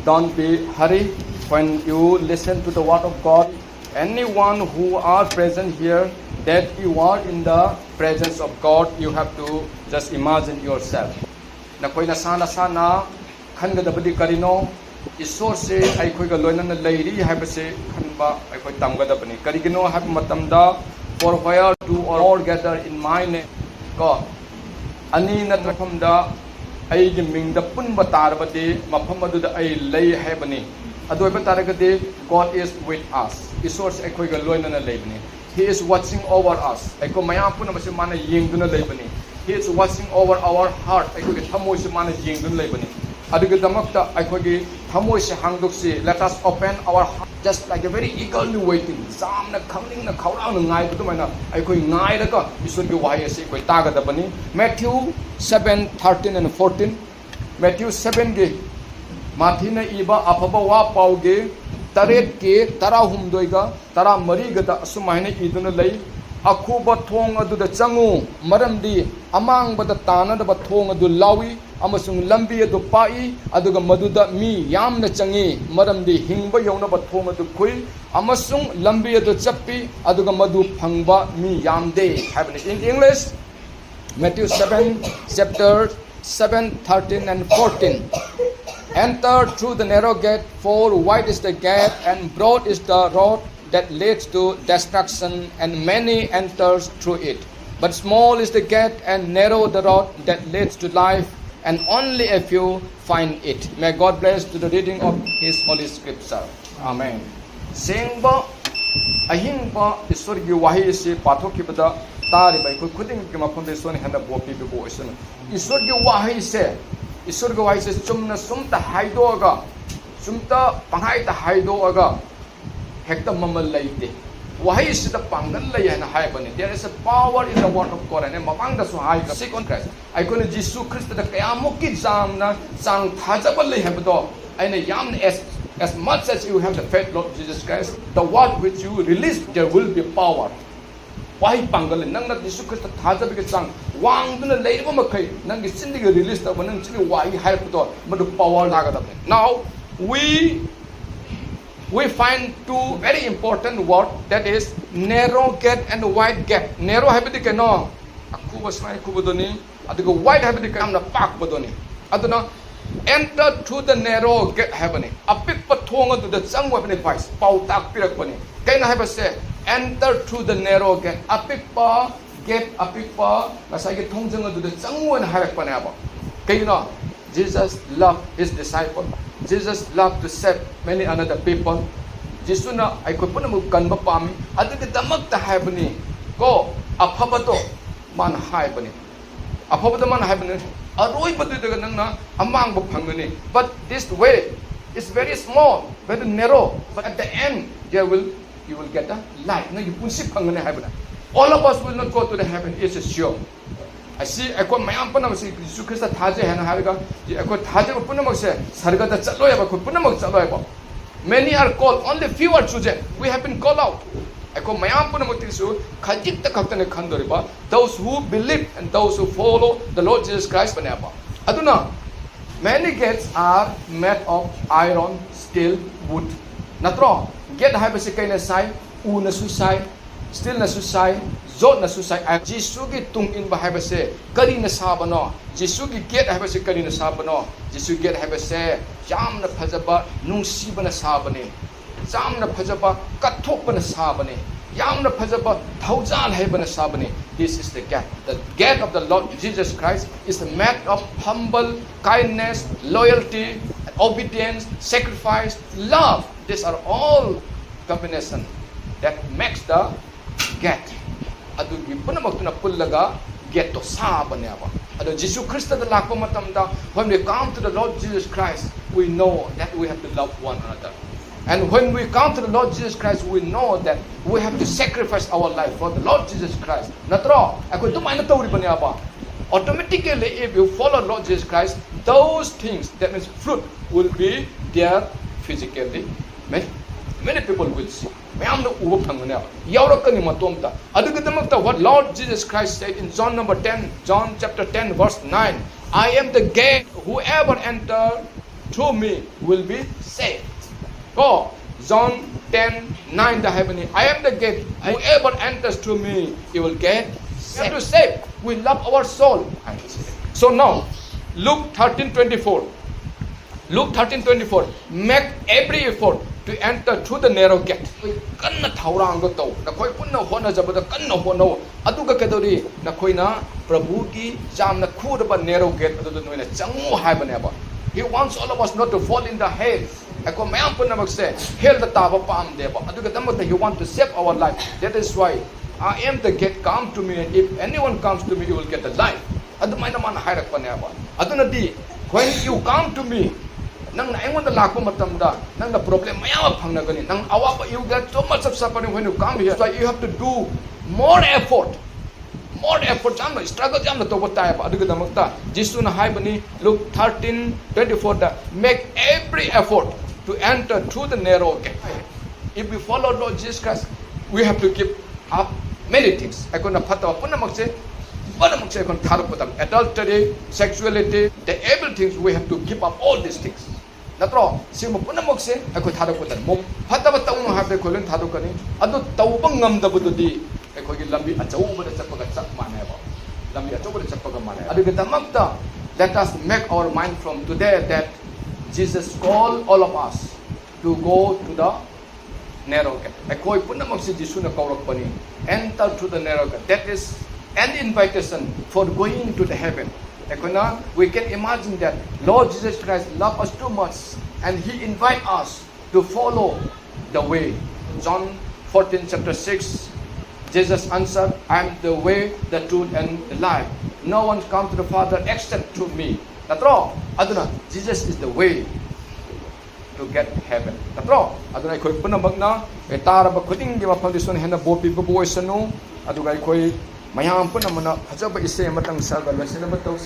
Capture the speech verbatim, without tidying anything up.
Don't be hurry when you listen to the word of God. Anyone who are present here, that you are in the presence of God, you have to just imagine yourself. ꯅꯈꯣꯏ ꯅꯁꯥ ꯅꯁꯥꯅ ꯈꯟꯒꯗꯕꯗꯤ ꯀꯔꯤꯅꯣ? ꯏꯁꯣꯔꯁꯦ ꯑꯩꯈꯣꯏꯒ ꯂꯣꯏꯅꯅ ꯂꯩꯔꯤ ꯍꯥꯏꯕꯁꯦ ꯈꯟꯕ ꯑꯩꯈꯣꯏ ꯇꯝꯒꯗꯕꯅꯤ꯫ ꯀꯔꯤꯒꯤꯅꯣ ꯍꯥꯏꯕ ꯃꯇꯝꯗ, "For where two or more gather in my name," ꯀꯣ, ꯑꯅꯤ ꯅꯠꯇ꯭ꯔ ꯃꯐꯝꯗ ꯑꯩꯒꯤ ꯃꯤꯡꯗ ꯄꯨꯟꯕ ꯇꯥꯔꯕꯗꯤ ꯃꯐꯝ ꯑꯗꯨꯗ ꯑꯩ ꯂꯩ ꯍꯥꯏꯕꯅꯤ꯫ ꯑꯗꯨ ꯑꯣꯏꯕ ꯇꯥꯔꯒꯗꯤ, "God is with us." ꯏꯁꯣꯔꯁꯦ ꯑꯩꯈꯣꯏꯒ ꯂꯣꯏꯅꯅ ꯂꯩꯕꯅꯤ꯫ "He is watching over us." ꯑꯩꯈꯣꯏ ꯃꯌꯥꯝ ꯄꯨꯝꯅꯃꯛꯁꯦ ꯃꯥꯅ ꯌꯦꯡꯗꯨꯅ ꯂꯩꯕꯅꯤ꯫ "He is watching over our heart." ꯑꯩꯈꯣꯏꯒꯤ ꯊꯃꯣꯏꯁꯦ ꯃꯥꯅ ꯌꯦꯡꯗꯨꯅ ꯂꯩꯕꯅꯤ꯫ ꯑꯗꯨꯒꯤꯗꯃꯛꯇ ꯑꯩꯈꯣꯏꯒꯤ ꯊꯃꯣꯏꯁꯦ ꯍꯥꯡꯗꯣꯛꯁꯤ꯫ Let us open our heart just like a very eagerly waiting. ꯌꯥꯝꯅ ꯈꯪꯅꯤꯡꯅ ꯈꯧꯔꯥꯡꯅ ꯉꯥꯏꯕ ꯑꯗꯨꯃꯥꯏꯅ ꯑꯩꯈꯣꯏ ꯉꯥꯏꯔꯒ ꯏꯁꯣꯔꯒꯤ ꯋꯥꯍꯩ ꯑꯁꯤ ꯑꯩꯈꯣꯏ ꯇꯥꯒꯗꯕꯅꯤ꯫ Matthew seven thirteen and fourteen꯫ Matthew sevenꯒꯤ, ꯃꯥꯊꯤꯅ ꯏꯕ ꯑꯐꯕ ꯋꯥ ꯄꯥꯎꯒꯤ ꯇꯔꯦꯠꯀꯤ ꯇꯔꯥꯍꯨꯝꯗꯣꯏꯒ ꯇꯔꯥꯃꯔꯤꯒꯗ ꯑꯁꯨꯃꯥꯏꯅ ꯏꯗꯨꯅ ꯂꯩ, "ꯑꯈꯨꯕ ꯊꯣꯡ ꯑꯗꯨꯗ ꯆꯪꯉꯨ, ꯃꯔꯝꯗꯤ ꯑꯃꯥꯡꯕꯗ ꯇꯥꯅꯗꯕ ꯊꯣꯡ ꯑꯗꯨ ꯂꯥꯎꯏ, ꯑꯃꯁꯨꯡ ꯂꯝꯕꯤ ꯑꯗꯨ ꯄꯥꯛꯏ, ꯑꯗꯨꯒ ꯃꯗꯨꯗ ꯃꯤ ꯌꯥꯝꯅ ꯆꯪꯉꯤ, ꯃꯔꯝꯗꯤ ꯍꯤꯡꯕ ꯌꯧꯅꯕ ꯊꯣꯡ ꯑꯗꯨ ꯈꯨꯏ, ꯑꯃꯁꯨꯡ ꯂꯝꯕꯤ ꯑꯗꯨ ꯆꯞꯄꯤ, ꯑꯗꯨꯒ ꯃꯗꯨ ꯐꯪꯕ ꯃꯤ ꯌꯥꯝꯗꯦ" ꯍꯥꯏꯕꯅꯤ꯫ In English, Matthew seven, chapter seven, thirteen and fourteen. "Enter through the narrow gate, for wide is the gate and broad is the road that leads to destruction, and many enters through it. But small is the gate and narrow the road that leads to life, and only a few find it." May God bless to the reading of His Holy Scripture. Amen. ꯁꯦꯡꯕ, ꯑꯍꯤꯡꯕ ꯏꯁꯣꯔꯒꯤ ꯋꯥꯍꯩ ꯑꯁꯤ ꯄꯥꯊꯣꯛꯈꯤꯕꯗ ꯇꯥꯔꯤꯕ ꯑꯩꯈꯣꯏ ꯈꯨꯗꯤꯡꯃꯛꯀꯤ ꯃꯐꯝꯗ ꯏꯁꯣꯔꯅ ꯍꯦꯟꯅ ꯕꯣꯔ ꯄꯤꯕꯤꯕ ꯑꯣꯏꯁꯅꯨ꯫ ꯏꯁꯣꯔꯒꯤ ꯋꯥꯍꯩꯁꯦ, ꯏꯁꯣꯔꯒꯤ ꯋꯥꯍꯩꯁꯦ ꯆꯨꯝꯅ ꯁꯨꯝꯇ ꯍꯥꯏꯗꯣꯛꯑꯒ, ꯁꯨꯝꯇ ꯄꯪꯍꯥꯏꯗ ꯍꯥꯏꯗꯣꯛꯑꯒ ꯍꯦꯛꯇ ꯃꯃꯜ ꯂꯩꯇꯦ꯫ ꯋꯥꯍꯩꯁꯤꯗ ꯄꯥꯡꯒꯜ ꯂꯩ ꯍꯥꯏꯅ ꯍꯥꯏꯕꯅꯤ꯫ "There is a power in the word of God" ꯍꯥꯏꯅ ꯃꯃꯥꯡꯗꯁꯨ ꯍꯥꯏꯈ꯭ꯔꯦ꯫ Second Christ, ꯑꯩꯈꯣꯏꯅ ꯖꯤꯁꯨ ꯈ꯭ꯔꯤꯁꯇꯗ ꯀꯌꯥꯃꯨꯛꯀꯤ ꯆꯥꯡꯅ ꯆꯥꯡ ꯊꯥꯖꯕ ꯂꯩ ꯍꯥꯏꯕꯗꯣ ꯑꯩꯅ ꯌꯥꯝꯅ, as, as much as you have the faith, Lord Jesus Christ, the word which you release, there will be power. ꯋꯥꯍꯩ ꯄꯥꯡꯒꯜ ꯂꯩ꯫ ꯅꯪꯅ ꯖꯤꯁꯨ ꯈ꯭ꯔꯤꯁꯇ ꯊꯥꯖꯕꯒꯤ ꯆꯥꯡ ꯋꯥꯡꯗꯨꯅ ꯂꯩꯔꯤꯕ ꯃꯈꯩ, ꯅꯪꯒꯤ ꯆꯤꯟꯗꯒꯤ ꯔꯤꯂꯤꯁ ꯇꯧꯕ, ꯅꯪ ꯆꯤꯟꯒꯤ ꯋꯥꯍꯩ ꯍꯥꯏꯔꯛꯄꯗꯣ, ꯃꯗꯨ power ꯂꯥꯛꯀꯗꯕꯅꯤ꯫ Now, We we find two very important word, that is narrow gate and wide gate. Narrow ꯍꯥꯏꯕꯗꯤ ꯀꯩꯅꯣ? ꯑꯈꯨꯕ ꯁꯨꯃꯥꯏꯅ ꯈꯨꯕꯗꯨꯅꯤ, ꯑꯗꯨꯒ wide ꯍꯥꯏꯕꯗꯤ ꯌꯥꯝꯅ ꯄꯥꯛꯄꯗꯨꯅꯤ꯫ ꯑꯗꯨꯅ enter through the narrow gate ꯍꯥꯏꯕꯅꯤ꯫ ꯑꯄꯤꯛꯄ ꯊꯣꯡ ꯑꯗꯨꯗ ꯆꯪꯉꯨ ꯍꯥꯏꯕꯅꯤ꯫ ꯈ꯭ꯔꯤꯁ ꯄꯥꯎꯇꯥꯛ ꯄꯤꯔꯛꯄꯅꯤ꯫ ꯀꯩꯅꯣ ꯍꯥꯏꯕꯁꯦ? Enter through the narrow gate, ꯑꯄꯤꯛꯄ gate, ꯑꯄꯤꯛꯄ ꯉꯁꯥꯏꯒꯤ ꯊꯣꯡꯖꯪ ꯑꯗꯨꯗ ꯆꯪꯉꯨ ꯍꯥꯏꯅ ꯍꯥꯏꯔꯛꯄꯅꯦꯕ꯫ ꯀꯩꯒꯤꯅꯣ? Jesus love his disciple. Jesus love to save many another people. ꯖꯤꯁꯨꯅ ꯑꯩꯈꯣꯏ ꯄꯨꯝꯅꯃꯛ ꯀꯟꯕ ꯄꯥꯝꯃꯤ꯫ ꯑꯗꯨꯒꯤꯗꯃꯛꯇ ꯍꯥꯏꯕꯅꯤ ꯀꯣ, ꯑꯐꯕꯗꯣ ꯃꯥꯅ ꯍꯥꯏꯕꯅꯤ꯫ ꯑꯐꯕꯗꯣ ꯃꯥꯅ ꯍꯥꯏꯕꯅꯤ, ꯑꯔꯣꯏꯕꯗꯨꯗ ꯅꯪꯅ ꯑꯃꯥꯡꯕ ꯐꯪꯒꯅꯤ꯫ But this way is very small, very narrow, but at the end there will, you will get the life. ꯅꯪꯒꯤ ꯄꯨꯟꯁꯤ ꯐꯪꯒꯅꯤ ꯍꯥꯏꯕꯅ꯫ All of us will not go to the heaven, it's sure. ꯑꯁꯤ ꯑꯩꯈꯣꯏ ꯃꯌꯥꯝ ꯄꯨꯝꯅꯃꯛꯁꯤ ꯖꯤꯁꯨ ꯈ꯭ꯔꯤꯁꯇ ꯊꯥꯖꯩ ꯍꯥꯏꯅ ꯍꯥꯏꯔꯒ ꯑꯩꯈꯣꯏ ꯊꯥꯖꯕ ꯄꯨꯝꯅꯃꯛꯁꯦ ꯁꯔꯒꯗ ꯆꯠꯂꯣꯏꯕ, ꯑꯩꯈꯣꯏ ꯄꯨꯝꯅꯃꯛ ꯆꯠꯂꯣꯏꯕ꯫ Many are called, only few are chosen. We have been called out. ꯑꯩꯈꯣꯏ ꯃꯌꯥꯝ ꯄꯨꯝꯅꯃꯛꯇꯤꯁꯨ ꯈꯖꯤꯛꯇ ꯈꯛꯇꯅꯤ ꯈꯟꯗꯣꯔꯤꯕ, those who believe and those who follow the Lord Jesus Christ ꯅꯦꯕ꯫ ꯑꯗꯨꯅ many gates are made of iron, steel, wood. ꯅꯠꯇ꯭ꯔꯣ? Gate ꯍꯥꯏꯕꯁꯤ ꯀꯩꯅ ꯁꯥꯏ? ꯎꯅꯁꯨ ꯁꯥꯏ, steelꯅꯁꯨ ꯁꯥꯏ, ꯌꯣꯠꯅꯁꯨ ꯁꯥꯏ꯫ ꯖꯤꯁꯨꯒꯤ ꯇꯨꯡ ꯏꯟꯕ ꯍꯥꯏꯕꯁꯦ ꯀꯔꯤꯅ ꯁꯥꯕꯅꯣ? ꯖꯤꯁꯨꯒꯤ gate ꯍꯥꯏꯕꯁꯦ ꯀꯔꯤꯅ ꯁꯥꯕꯅꯣ? ꯖꯤꯁꯨ gate ꯍꯥꯏꯕꯁꯦ ꯌꯥꯝꯅ ꯐꯖꯕ ꯅꯨꯡꯁꯤꯕꯅ ꯁꯥꯕꯅꯤ꯫ ꯌꯥꯝꯅ ꯐꯖꯕ ꯀꯠꯊꯣꯛꯄꯅ ꯁꯥꯕꯅꯤ꯫ ꯌꯥꯝꯅ ꯐꯖꯕ ꯊꯧꯖꯥꯜ ꯍꯩꯕꯅ ꯁꯥꯕꯅꯤ꯫ This is the gate. The gate of the Lord Jesus Christ is made of humble kindness, loyalty, obedience, sacrifice, love. These are all combination that makes the gate. ꯑꯗꯨꯒꯤ ꯄꯨꯝꯅꯃꯛꯇꯨꯅ ꯄꯨꯜꯂꯒ gateꯇꯣ ꯁꯥꯕꯅꯦꯕ꯫ ꯑꯗꯣ ꯖꯤꯁꯨ ꯈ꯭ꯔꯤꯁꯇꯗ ꯂꯥꯛꯄ ꯃꯇꯝꯗ, when we come to the Lord Jesus Christ, we know that we have to love one another. And when we come to the Lord Jesus Christ, we know that we have to sacrifice our life for the Lord Jesus Christ. ꯅꯠꯇ꯭ꯔꯣ? ꯑꯩꯈꯣꯏ ꯑꯗꯨꯃꯥꯏꯅ ꯇꯧꯔꯤꯕꯅꯦꯕ꯫ Automatically, if you follow Lord Jesus Christ, those things, that means fruit, will be there physically. Many, many people will see. ꯃꯌꯥꯝꯅ ꯎꯕ ꯐꯪꯒꯅꯦꯕ, ꯌꯥꯎꯔꯛꯀꯅꯤ ꯃꯇꯣꯝꯇ꯫ ꯑꯗꯨꯒꯤꯗꯃꯛꯇ what Lord Jesus Christ said in John number ten, John chapter ten verse nine, "I am the gate, whoever enter through me will be saved. ꯀꯣ, John ten nine ꯗ ꯍꯥꯏꯕꯅꯤ, "I am the gate, whoever enters through me, he will get saved." To save, we love our soul. So now, Luke thirteen twenty-four. Luke thirteen twenty-four, "Make every effort to enter through the narrow gate." ꯑꯩꯈꯣꯏ ꯀꯟꯅ ꯊꯧꯔꯥꯡꯗꯣ ꯇꯧ, ꯅꯈꯣꯏ ꯄꯨꯟꯅ ꯍꯣꯠꯅꯖꯕꯗ ꯀꯟꯅ ꯍꯣꯠꯅꯧ, ꯑꯗꯨꯒ ꯀꯩꯗꯧꯔꯤ? ꯅꯈꯣꯏꯅ ꯄ꯭ꯔꯚꯨꯒꯤ ꯌꯥꯝꯅ ꯈꯨꯔꯕ narrow gate ꯑꯗꯨꯗ ꯅꯣꯏꯅ ꯆꯪꯉꯨ ꯍꯥꯏꯕꯅꯦꯕ꯫ He wants all of us not to fall in the hell. ꯑꯩꯈꯣꯏ ꯃꯌꯥꯝ ꯄꯨꯝꯅꯃꯛꯁꯦ hellꯗ ꯇꯥꯕ ꯄꯥꯝꯗꯦꯕ꯫ ꯑꯗꯨꯒꯤꯗꯃꯛꯇ he want to save our life. That is why, "I am the gate, come to me, and if anyone comes to me, he will get the life." ꯑꯗꯨꯃꯥꯏꯅ ꯃꯥꯅ ꯍꯥꯏꯔꯛꯄꯅꯦꯕ꯫ ꯑꯗꯨꯅꯗꯤ, "When you come to me," ꯅꯪꯅ ꯑꯩꯉꯣꯟꯗ ꯂꯥꯛꯄ ꯃꯇꯝꯗ ꯅꯪꯅ problem ꯃꯌꯥꯝ ꯑꯃ ꯐꯪꯅꯒꯅꯤ꯫ ꯅꯪ ꯑꯋꯥꯕ, you get so much of suffering when you come here. So you have to do more effort. More effort, ꯌꯥꯝꯅ struggle ꯌꯥꯝꯅ ꯇꯧꯕ ꯇꯥꯏꯌꯦꯕ꯫ ꯑꯗꯨꯒꯤꯗꯃꯛꯇ ꯖꯤꯁꯨꯅ ꯍꯥꯏꯕꯅꯤ, Luke thirteen twenty-four the, "Make every effort to enter through the narrow gate." If we follow Lord Jesus Christ, we have to give up many things. ꯑꯩꯈꯣꯏꯅ ꯐꯠꯇꯕ ꯄꯨꯝꯅꯃꯛꯁꯦ, ꯄꯨꯝꯅꯃꯛꯁꯦ ꯑꯩꯈꯣꯏꯅ ꯊꯥꯗꯣꯛꯄ ꯇꯥꯕꯅꯤ꯫ Adultery, sexuality, the evil things, we have to give up all these things. ꯅꯠꯇ꯭ꯔꯣ? ꯁꯤꯒꯨꯝꯕ ꯄꯨꯝꯅꯃꯛꯁꯦ ꯑꯩꯈꯣꯏ ꯊꯥꯗꯣꯛꯄ ꯇꯥꯕꯅꯤ꯫ ꯐꯠꯇꯕ ꯇꯧꯅꯨ ꯍꯥꯏꯕꯗ ꯑꯩꯈꯣꯏ ꯂꯣꯏꯅ ꯊꯥꯗꯣꯛꯀꯅꯤ꯫ ꯑꯗꯨ ꯇꯧꯕ ꯉꯝꯗꯕꯗꯨꯗꯤ ꯑꯩꯈꯣꯏꯒꯤ ꯂꯝꯕꯤ ꯑꯆꯧꯕꯗ ꯆꯠꯄꯒ ꯆꯞ ꯃꯥꯟꯅꯩꯕ꯫ ꯂꯝꯕꯤ ꯑꯆꯧꯕꯗ ꯆꯠꯄꯒ ꯃꯥꯟꯅꯩ꯫ ꯑꯗꯨꯒꯤꯗꯃꯛꯇ, let us make our mind from today that Jesus call all of us to go to the narrow gate. ꯑꯩꯈꯣꯏ ꯄꯨꯝꯅꯃꯛꯁꯤ ꯖꯤꯁꯨꯅ ꯀꯧꯔꯛꯄꯅꯤ꯫ Enter through the narrow gate. That is an invitation for going to the heaven. ꯑꯩꯈꯣꯏꯅ, we can imagine that Lord Jesus Christ love us too much and he invite us to follow the way. John fourteen chapter six, Jesus answered, "I am the way, the truth, and the life. No one comes to the Father except through me." ꯅꯠꯇ꯭ꯔꯣ? ꯑꯗꯨꯅ, Jesus is the way to get heaven. ꯅꯠꯇ꯭ꯔꯣ? ꯑꯗꯨꯅ ꯑꯩꯈꯣꯏ ꯄꯨꯝꯅꯃꯛꯅ, ꯑꯦ, ꯇꯥꯔꯕ ꯈꯨꯗꯤꯡꯒꯤ ꯃꯐꯝꯗ ꯏꯁꯣꯔꯅ ꯍꯦꯟꯅ ꯕꯣꯔ ꯄꯤꯕꯕꯨ ꯑꯣꯏꯁꯅꯨ꯫ ꯑꯗꯨꯒ ꯑꯩꯈꯣꯏ ꯃꯌꯥꯝ ꯄꯨꯝꯅꯃꯛꯅ ꯐꯖꯕ ꯏꯁꯩ ꯑꯃꯇꯪ ꯁꯛꯑꯒ ꯂꯣꯏꯁꯤꯟꯅꯕ ꯇꯧꯁꯤ꯫